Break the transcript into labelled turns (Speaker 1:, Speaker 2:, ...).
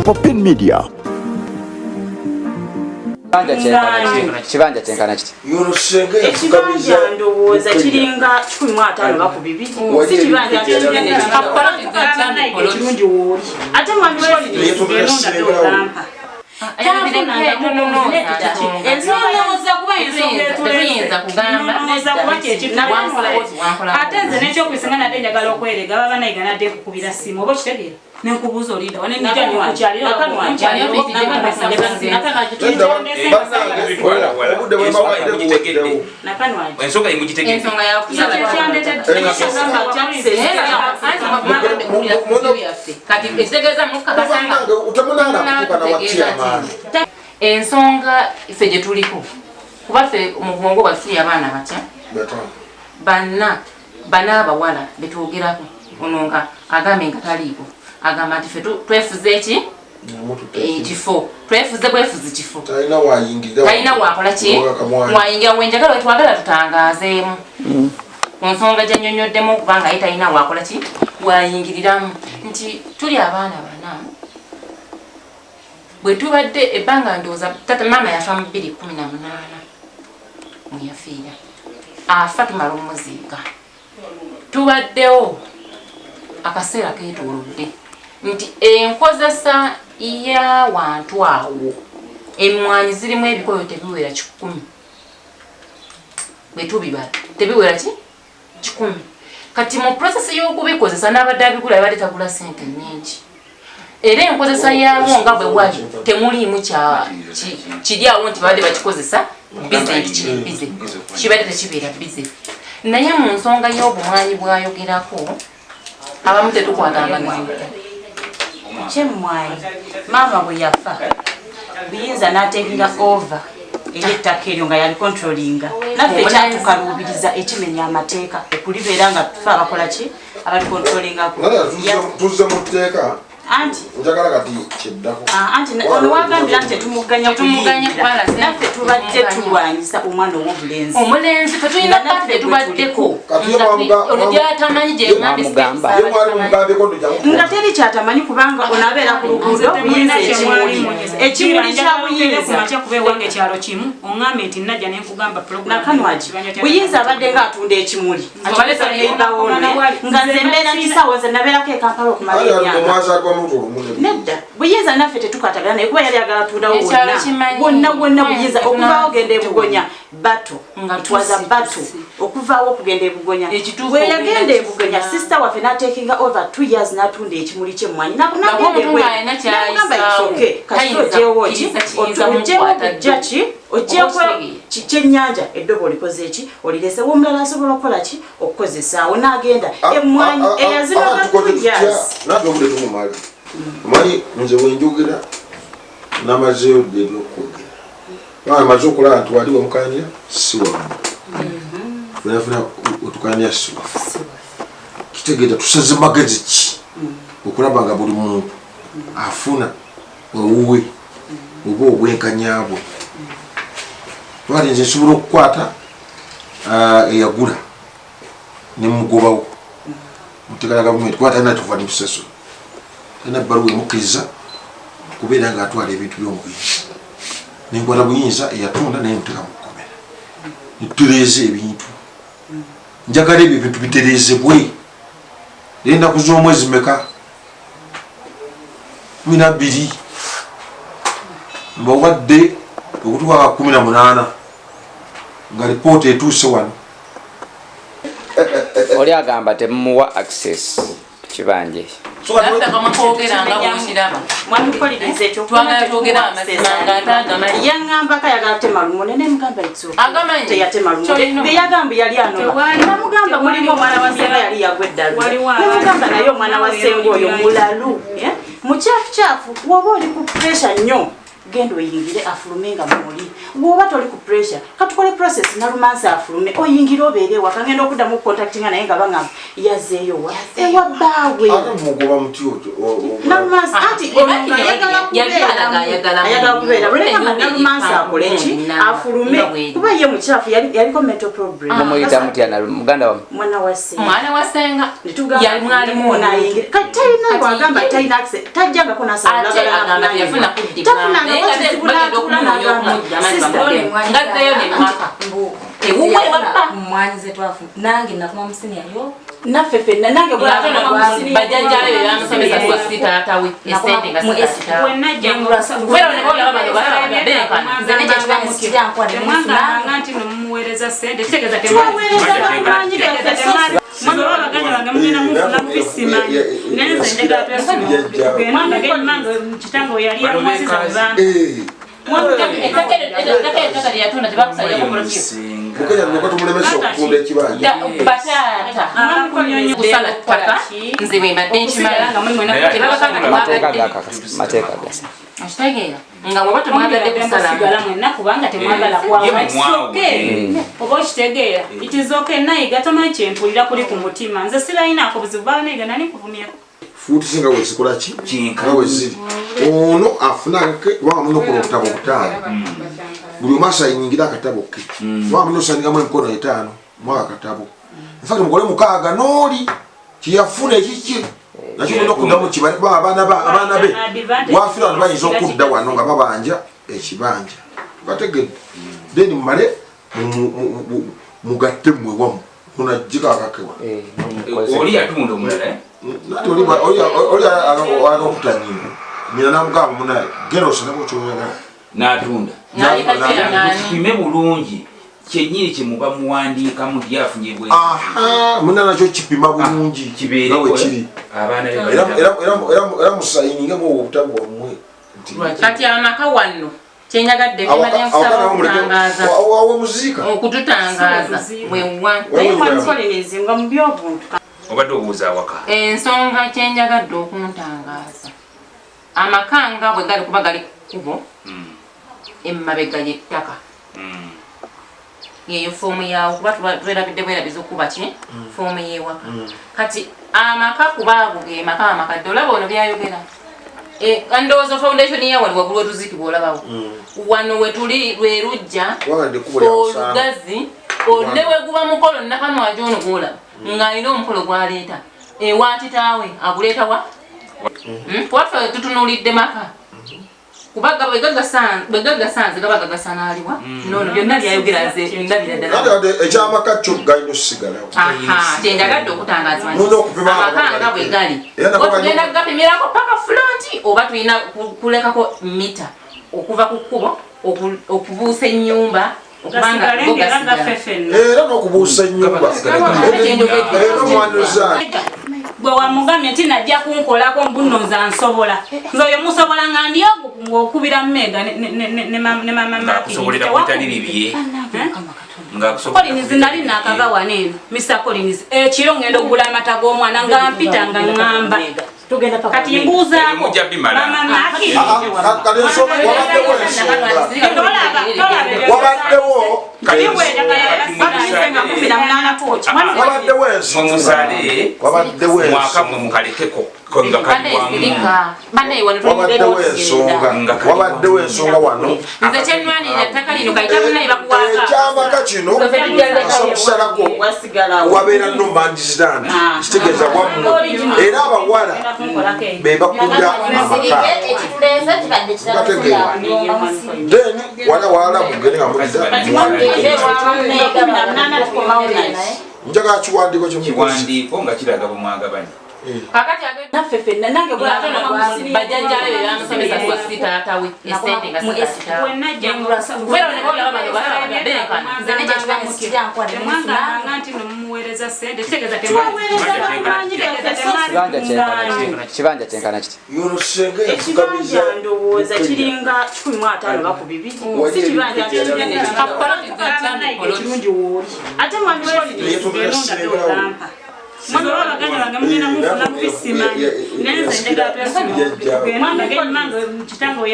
Speaker 1: Popin Media.
Speaker 2: Kibanja kyenkana kiti?
Speaker 3: Ekibanja ndowooza kiringa 150 ba ku 200. Si kibanja kinene, ekirungi wooli ate mwami. Olampa
Speaker 4: ate nze nekyokubisinga nadde njagala okwerega baba nayiga nadde nkukubira simu oba okitegeera nenkubuuza olinda wanenija nekukyalira.
Speaker 5: Obudde bwembawadde buweddewo.
Speaker 6: Ensonga yemugitegedde.
Speaker 7: Ensonga yakusaba kati ekitegeeza mukakasanga.
Speaker 5: Temunaana kutuuka nawatya amaani.
Speaker 7: Ensonga ffe gye tuliko, kuba ffe mu bwongo bwaffe tuli abaana batya? Banna bana abawala betwogerako. Ono nga agambye nga taliiko, agamba nti ffe twefuze eki ekifo, twefuze bwefuzi kifo.
Speaker 5: Talina wayingirira.
Speaker 7: Talina wakola ki wayingira. Wenjagala wetwagala tutangaazeemu ku nsonga gyennyonnyoddemu, okubanga ye talina wakola ki wayingiriramu, nti tuli abaana bana bwe tubadde ebbanga. Ndowooza tata maama yafa mu 2018 mweyafiira. Afa tumala omuziika, tubaddewo akaseera keetoolodde nti enkozesa y'awantu awo emmwanyi zirimu ebikoyo tebiwera 100. Bwe tubibala tebiwera ki 100. Kati mu process y'okubikozesa n'abadde abigula yabadde tagula sente nnyingi, era enkozesa yaabwo nga bwe wali temuliimu kiri awo nti babadde bakikozesa busy, nti kiri busy, kibadde tekibeera busy. Naye mu nsonga y'obumwanyi bwayogerako, abamu tetukwatangana.
Speaker 3: Kyemmwanyi, maama bwe yafa, Buyinza n'atakinga over ey'ettaka eryo nga yali controllinga. Naffe kyatukaluubiriza ekimenya amateeka okulibeera nga tufe abakola ki, abalicontrollingako.
Speaker 5: Tuzze mu tteeka.
Speaker 3: Anti
Speaker 5: Njagala kati kyeddako.
Speaker 3: Ah, anti ono wagambira nti tetumuganya
Speaker 7: Tetumuganya
Speaker 3: kuyingira.
Speaker 7: kubala sente.
Speaker 3: Naffe tubadde tulwanyisa omwana ow'obulenzi.
Speaker 7: Omulenzi fe tulina
Speaker 3: Nga naffe
Speaker 7: pati tetubaddeko.
Speaker 5: Kati ye
Speaker 7: Ono gyatamanyi gyeŋambye.
Speaker 2: Mwamugamba.
Speaker 5: Ye mwali mugambyeko nti
Speaker 3: Nga teri kyatamanyi, kubanga ono abeera ku luguudo Buyinza, ekimuli, ekimuli kya Buyinza.
Speaker 4: Kumakya kuba ewange ekyalo kimu, oŋŋambye nti najja nenkugamba program.
Speaker 3: Nakanwagi, Buyinza abadde nga atunda ekimuli nga nze mbeera nkisawo, nze nabeerako e Kampala okumala emyaka.
Speaker 5: Mwazaalibwa muntu olumu ne
Speaker 3: Nedda, Buyinza naffe tetukwatagana naye, kuba yali agala tundawo
Speaker 7: Ekyalo
Speaker 3: wonna
Speaker 7: kimanyi.
Speaker 3: wonna wonna. Buyinza okuvaawo ogenda ebugonya bato.
Speaker 7: Nga
Speaker 3: It was a battle okuvaawo okugenda ebugonya.
Speaker 7: Ekituufu
Speaker 3: Bwe yagenda
Speaker 7: ogenda
Speaker 3: ebugonya,
Speaker 7: kifuna.
Speaker 3: sister waffe n'atakinga over 2 years n'atunda ekimuli kyemmwanyi.
Speaker 7: Nga omuntu ng'alina ky'ayisaawo,
Speaker 3: Kasita
Speaker 7: tayinza
Speaker 3: ogyewo ki
Speaker 7: kukkiriza kiyinza
Speaker 3: ogyewo
Speaker 7: mukwata
Speaker 3: kujja
Speaker 7: ddo.
Speaker 3: ki ogyewo
Speaker 7: Oba okitegeera.
Speaker 3: kyennyanja eddobo olikoze ki olirese omulala asobola okukola ki okukozesaawo n'agenda emmwanyi eyazinoga 2 years.
Speaker 5: Naffe obudde tumumala. Omanyi nze wenjogera namazeeyo dda ebyokwogera. Kubanga maze okulaba nti wali wemukanira si wamu, funafuna wetukanira si wamu, kitegeeza tusaze magezi ki okulaba nga buli muntu afuna owuwe oba obwenkanya bwe. Twali nze nsobola okukwata eyagula nemugobawo muteeka la gavumenti, kuba talina tuva nemusaso, talina bbaluwa emukkiriza kubeera nga atwala ebintu by'omugenzi. Nenkwata Buyinza eyatunda naye muteeka mu kkomera netutereeza ebintu. Njagala ebyo ebintu bitereezebwe. Era ennaku z'omwezi meka? 12. Mbawadde okutuuka ka 18 nga lipoota etuuse wano.
Speaker 2: Oli agamba temumuwa access ku kibanja ekyo.
Speaker 7: Naffe akamwa koogera nga bwokiraba.
Speaker 3: Mwamukoliriza ekyo.
Speaker 7: Twagala twogere amazima ng'ate agamanyi.
Speaker 3: Yaŋŋambako ayagala tema lumone, nemugamba it's okay.
Speaker 7: Agamanyi.
Speaker 3: Teyatema lumone.
Speaker 7: Kyolina.
Speaker 3: Bye yagamba yali anoba. Namugamba mulimu omwana wa senga yali yagwa eddalu.
Speaker 4: Waliwo
Speaker 3: Namugamba naye omwana wa senga oyo
Speaker 4: Waliwo
Speaker 3: mulalu, eh? Mukyafukyafu, woba oli ku pressure nnyo. Genda oyingire afulume nga muli. Bw'oba toli ku pressure, katukole process Nalumansi afulume, oyingire obeere ewaka. Ngenda okuddamu contactinga naye nga bangamba yazzeeyo wa? Ewa bbaawe.
Speaker 5: Ate mugoba muti otyo?
Speaker 3: Nalumansi anti ono nga ayagala kubeeramu. Ayagala kubeera. Lwekamba Nalumansi akole ki? Afulume. Kuba ye mukyafu yaliko mental problem.
Speaker 2: Mumuyita mutya muganda wammwe?
Speaker 3: Mwana wa ssenga.
Speaker 7: Mwana wa ssenga.
Speaker 3: Netugamba
Speaker 7: Yali mwalimu
Speaker 3: ono ayingire. Kati talina
Speaker 7: Kati
Speaker 3: wagamba
Speaker 7: ye-
Speaker 3: talina access. Tajjangako n'asaba
Speaker 7: Ate
Speaker 3: olagala
Speaker 7: agamba
Speaker 3: n'afunanibwa.
Speaker 7: teyafuna kuddibwa.
Speaker 3: Tafunanga
Speaker 7: Naye nga
Speaker 3: kizibu
Speaker 7: bagenda
Speaker 3: n'atuula
Speaker 7: okunoonya
Speaker 3: n'agamba,
Speaker 7: okumudda, amazzi
Speaker 3: "Sister,
Speaker 7: bamugende." Ngazzeeyo ne maka. Ewuwe wabba.
Speaker 1: Mwanyi zetwafuna nange nakoma mu siniya yo.
Speaker 3: Naffe ffenna nange
Speaker 7: Ng'ate ono bajjajjaabe be bamusomesa
Speaker 1: Yes.
Speaker 7: so si taata we, essente nga si
Speaker 1: Mu
Speaker 7: za kitaawe. Kubeera ne boolaba bano balaba nga benkana.
Speaker 1: Nze ne gye kiba nkuwa ne
Speaker 4: Temwangambanga nti nomumuweereza ssente, kitegeeza
Speaker 3: Twaweereza bamanyi gaffe.
Speaker 4: Mwana wa baganda bange mugenda munfuna mubisimanyi, naye nze njagala twesonyiwe. Mange kitange we yali yamuwasiza mu bantu.
Speaker 7: Ettaka ettaka lye yatunda tebakusalirako poloti.
Speaker 5: Mukenya luka tumulemesa okutunda ekibanja.
Speaker 7: Bataata kusala ttaka nze bwe mbadde nkimanyi tebabakanga
Speaker 2: Mateeka
Speaker 7: tebabadde
Speaker 2: gakakasa, mateeka gasa.
Speaker 7: Okitegeera nga bw'oba temwagadde kusalamu
Speaker 4: Musigala mwenna kubanga temwagala kwawa.
Speaker 6: Ye
Speaker 4: It's
Speaker 6: mumwawe.
Speaker 4: okay. Oba okitegeera, it is okay. Nayiga tomanyi kyempulira kuli ku mutima, nze sirayinaako buzibu. Baba nayiga nani nkuvumyako?
Speaker 5: Fuuti singa wezikola ki?
Speaker 6: Kinka.
Speaker 5: Nga weziri ono afuna akake, kubanga mulina okukola obutabo butaano, buli omu asayingira akatabo ke, kubanga mulina osayingamu emikono 5 mwaka akatabo. Infact mukole 6 n'oli kyeyafuna ekiki nakyo mulina okuddamu kibale, kubanga abaana be wafiira abantu bayinza okudda wano nga babanja ekibanja. Bategedde? Then mumale mugatte mmwe wamu onajjiko akake wano.
Speaker 6: Oli yatunda omulala, eh?
Speaker 5: Nati oli alina okutta nyina, nyina namugamba, munaye genda osaneko kyoyagala.
Speaker 6: N'atunda.
Speaker 7: N'aleka nani?
Speaker 6: Mukipime bulungi kyennyini kyemuba muwandiikamu lyafunye bwe.
Speaker 5: Aha, muna nakyo kipima bulungi
Speaker 6: Kibeereko,
Speaker 5: nga bwe kiri.
Speaker 6: Abaana be
Speaker 5: Era musayiningemu obwo obutabo bwammwe nti
Speaker 7: Kati amaka wanno kyenjagadde mbadde nkusaba okutangaaza
Speaker 5: awo muziika.
Speaker 7: Okututangaaza wewa.
Speaker 3: Naye mwami Collins, nga mu byobuntu
Speaker 6: Obadde obuuza awaka.
Speaker 7: Ensonga kyenjagadde okuntangaaza, amaka nga bwe gali kuba gali ku kkubo, emmabega y'ettaka, yeyo foomu yaawo, kuba twerabidde bwerabiza okuba ki foomu y'ewaka. Kati amaka kuba ago ge maka amakadde, olaba ono byayogera. Ndowooza foundation ya wali waggulu wetuziikibwa, olabawo wano wetuli lwe lujja.
Speaker 5: Kubanga ndi ekkubo lya musanvu.
Speaker 7: Olugazi ne weguba mukolo nakamwajo ono gwolaba ng'alina omukolo gwaleeta ewa kitaawe aguleeta wa? Kuba ffe tutunuulidde maka kuba bwe gagasanze gaba gagasanaalibwa nono byonna byayogera nze ndabira ddala.
Speaker 5: Ate ate ekyamaka kyo galina osigalawo.
Speaker 7: Aha, kyenjagadde okutangazibwa nti
Speaker 5: Mulina okupima
Speaker 7: amaka
Speaker 5: amaka
Speaker 7: nga bwe gali
Speaker 5: Era nako
Speaker 7: otugenda kugapimirako paka front oba tulina kulekako mita okuva ku kkubo okubuusa ennyumba okubanga
Speaker 4: Gasigale
Speaker 7: go
Speaker 4: ng'era
Speaker 7: gasigala.
Speaker 4: gaffe ffenna.
Speaker 5: Era n'okubuusa ennyumba.
Speaker 7: Ate kyenjogedde.
Speaker 5: Era omwaniriza.
Speaker 4: Gwe wamugambye nti najja kunkolako mbuno nze ansobola, nze oyo musobola nga ndi ogwo ng'okubira mmeega ne mama.
Speaker 6: Ng'akusobolera ku bitali bibye. Ng'akusobolera
Speaker 4: Collins, nali nakava wano eno, Mr Collins, ekiro ngenda okugula amata g'omwana nga mpita nga ŋŋamba
Speaker 3: Tugenda paka
Speaker 4: kati mbuuzaako
Speaker 6: Ebyo mujja bimala.
Speaker 4: mama Maki.
Speaker 5: Kati ensonga wabaddewo, ensonga
Speaker 4: Tolaba, tolaba ebyo.
Speaker 5: wabaddewo.
Speaker 3: Babimise nga 18 kooki.
Speaker 5: Wabaddewo ensonga.
Speaker 6: Mumusale.
Speaker 5: Wabaddewo
Speaker 6: Mwaka
Speaker 5: ensonga.
Speaker 6: mwe mukalekeko nga kali
Speaker 7: Banaye
Speaker 6: wamu.
Speaker 7: sirika, banaye wano
Speaker 5: Wabaddewo
Speaker 7: tulina
Speaker 5: ensonga.
Speaker 6: Nga kali
Speaker 5: Wabaddewo ensonga wano.
Speaker 7: Nze kyenwanirira ttaka lino kayita munaye bakuwaaka.
Speaker 5: Ekyamaka kino asokusalako
Speaker 3: Wasigalawo.
Speaker 5: wabeera no man's land, kitegeeza wammwe, era abawala be bakulira amaka.
Speaker 8: Ekituleese kibadde kirala.
Speaker 5: Bategeera. Then wala wala mugende nga muliza.
Speaker 3: 18 tukomawo naye.
Speaker 5: Njagala kiwandiiko kyemukozi.
Speaker 6: Kiwandiiko nga kiraga bwe mwagabanye.
Speaker 7: Kakati agenda
Speaker 3: Naffe ffenna nange
Speaker 7: Ng'ate ono bajjajjaabe be bamusomesa so si taata we, essente nga si za kitaawe. Kubeera ne boolaba bano balaba nga benkana.
Speaker 1: Nze ne gye kiba nkuwa ne
Speaker 4: Temwangambanga nti nomumuweereza ssente, kitegeeza
Speaker 3: Twaweereza bamanyi gaffe.
Speaker 2: Kibanja kyenkana kiti? Kibanja kyenkana kiti?
Speaker 5: Yono senga
Speaker 3: Ekibanja ndowooza kiringa 150 ba ku 200, si kibanja kinene. Ekirungi wooli ate mwami Collins.
Speaker 4: Mwana wa baganda bange mugenda munfuna mubisimanyi, naye nze njagala twesonyiwe. Kitange we